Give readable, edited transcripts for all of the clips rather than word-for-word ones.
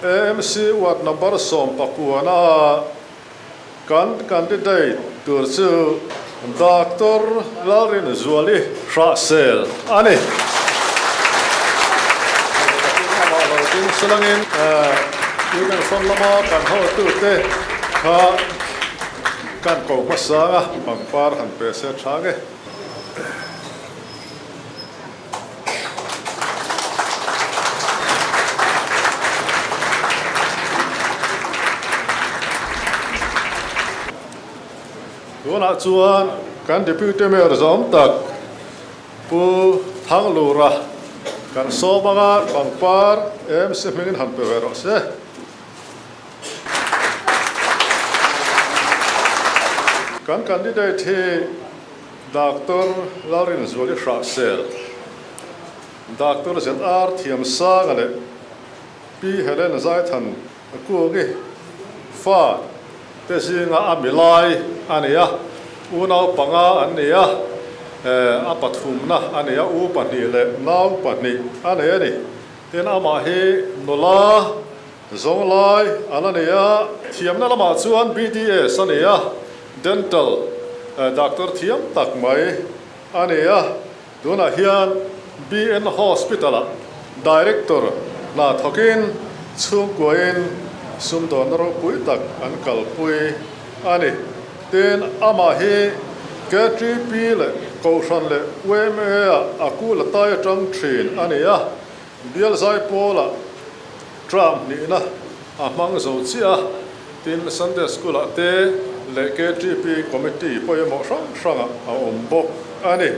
AMC ward number sawmpakuana a kan candidate tur chu Doctor Lalrinzuali Hrahsel a ni. Amah lo ding silangin Union Front lama kan hotute kha kan ko hmasang a, pangpar han pe se tha nge. Tunah chuan kan Deputy Mayor zawm tak Pu Thanglura kan sawm anga pangpar AMC hmingin han pe ve rawh se. Kan candidate hi Doctor Lalrinzuali Hrahsel, Doctor ZR Thiamsanga leh Pi Helen Zaithan Kungi fa te zinga a mi lai a ni a, unau panga an ni a, a pathumna a ni a, u pahnih leh nau pahnih a nei a ni. Tin, amah hi nula Zawnglai a la nei a, thiamna lamah chuan BDS a nei a, Dental doctor thiam tak mai a ni a, tunah hian BN Hospital-ah Director hna thawkin chhungkuain sumdawnna ropui tak an kalpui a ni. Tin, amah hi KTP leh Kohhran leh YMA-ah a kul a tai atang thin a ni a, Bial Zaipawlah Tram hnihna a hmang zo chiah a, tin Sunday School-ah te leh KTP Committee pawimawh hrang hrangah a awm bawk a ni.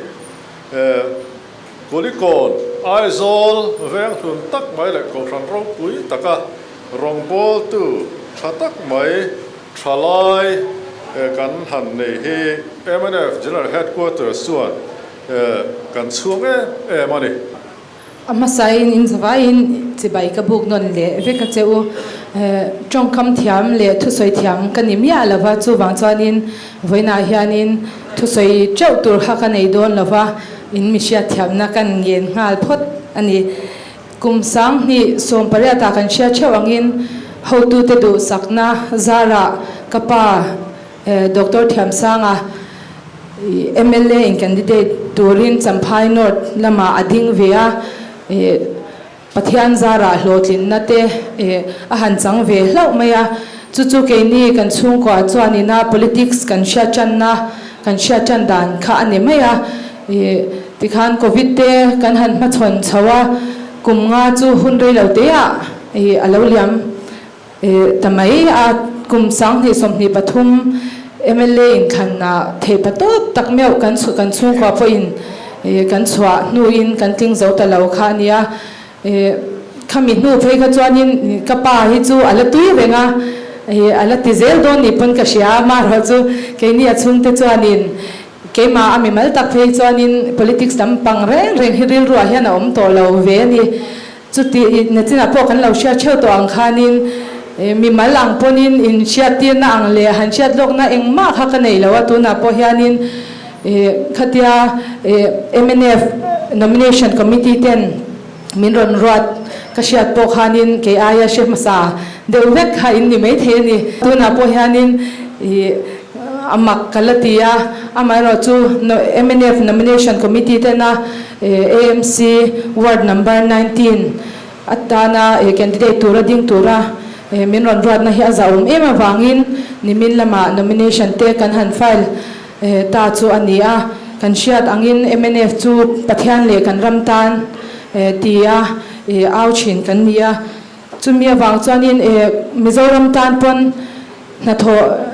Kulikawn, Aizawl veng hlun tak mai leh Kohhran ropui taka rawngbawltu tha tak mai thalai kan han nei hi mnf General Headquarters chuan kan chhuang em em a ni. A hmasain in zavaiin chibai ka buk nawn leh vek a che u. Tawngkam thiam leh thusawi thiam ka ni miah lo va, chuvang chuanin vawiinah hianin thusawi teuh tur kha ka nei dawn lo va, in mi hriatthiamna kan ngen nghal phawt a ni. Kum 2018 ah kan hria theuh angin hotute duhsakna zarah ka pa Doctor Thiamsanga mla in candidate turin Champhai North lamah a ding ve a, Pathian zarah hlawhtlinna te a han chang ve hlauh mai a, chu chu keini kan chhungkua chuanina politics kan hriat tanna kan hriat tan dan kha a ni mai a, tikhan Covid te kan han hmachhawn chho a, kum nga chu hun rei lo teah a lo liam. Ta mai a, kum 2023 mla inthlanah theih pa tawp tak meuh kan kan chhungkua pawhin kan chhuah hnuin kan tling zo ta lo kha a nia. Khami hnu phei kha chuanin ka pa hi chu a la tui reng a, a la ti zel dawn ni pawn ka hria a, amaherawhchu keini a chhungte chuanin keimah a mimal tak phei chuanin politics lam pang reng reng hi rilruah hian a awm tawh lo ve a ni. Chuti nachinah pawh kan lo hriat theuh tawh ang khanin mimal ang pawnin inhriattirna ang leh han hriat lawkna engmah kha ka nei lo a, tunah pawh hianin khatia mnf Nomination Committee ten min rawn ruat ka hriat pawh khanin kei aia hre hmasa deuh vek kha in ni maithei a ni. Tunah pawh hianin a mak ka la ti a, amaherawhchu mnf Nomination Committee tena AMC ward number 19 atana candidate tura ding tura min rawn ruatna hi a zahawm em avangin nimin lamah nomination te kan han file ta chu a ni a. Kan hriat angin mnf chu Pathian leh kan ram tan tia au thin kan ni a. Chumi avang chuanin Mizoram tan pawn hnathawh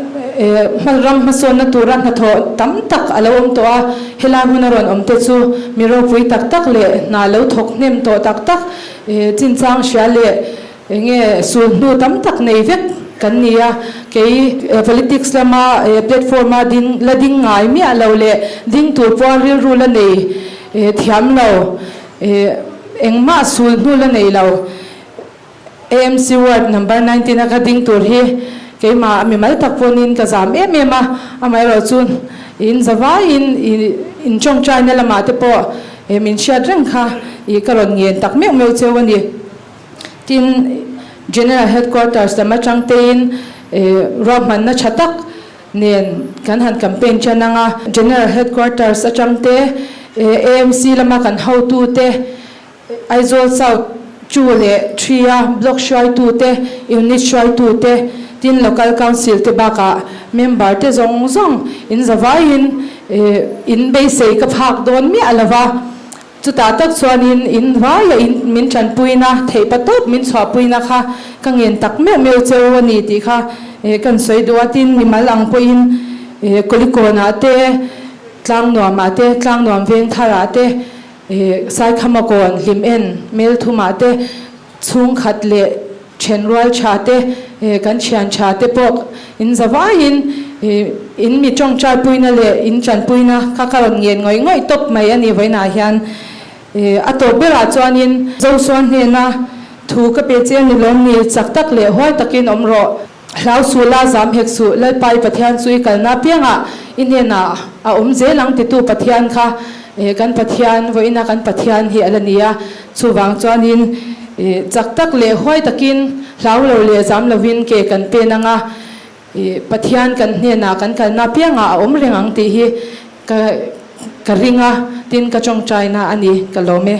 ram hmasawnna tura hnathawh tam tak a lo awm tawh a, helai hmun a rawn awm te chu mi ropui tak tak leh hna lo thawk hnem tawh tak tak chinchang hria leh enge sulhnu tam tak nei vek kan ni a. Kei politics lama platform a ding la ding ngai miah lo leh ding tur pawh rilru la nei thiam lo Engmah sul hnu la nei lo. AMC ward number 19 a ka ding tur hi keimah mimal tak pawnin ka zam em em a, amaherawhchu in zavaiin in tawngtaina lamah te pawh min hriat reng kha i ka rawn ngen tak meuh meuh cheu a ni. Tin. General Headquarters lam atang tein ruahmanna tha tak nen kan han campaign tan ang a. General Headquarters atang te, AMC lama kan hotute, Aizawl South 2 leh 3 a Block hruaitute, Unit hruaitute, tin Local Council te bakah member te zawng zawng in zavaiin in beisei ka phak dawn miah lo va. Chutah tak chuanin in vaia in min tanpuina, theihpa tawp min chhuahpuina kha ka ngen tak meuh meuh cheu a ni tih kha kan sawi duh a. Tin, mimal ang pawhin Kulikawnah te, Tlangnuamah te, Tlangnuam Vengtharah te, Saikhamakawn, Hlim En, Melthumah te, chhungkhat leh thenrual tha te, kan thian tha te pawh in zavaiin in mi tawngtaipuina leh in tanpuina kha ka rawn ngen ngawih ngawih tawp mai a ni vawiinah hian. A tawp berah chuanin Joshua hnena thu ka pe che a ni lawm ni, chak tak leh huai takin awm rawh. Hlau suh la, zam hek suh, Lalpa i Pathian chu i kalna apiangah i hnenah a awm zel ang titu Pathian kha kan Pathian, vawiina kan Pathian hi a la ni a. Chuvang chuanin chak tak leh huai takin hlau lo leh zam lovin ke kan pen ang a, Pathian kan hnenah kan kalna apiangah a awm reng ang tih hi ka ka ring a, tin ka tawngtaina a ni, ka lawm e.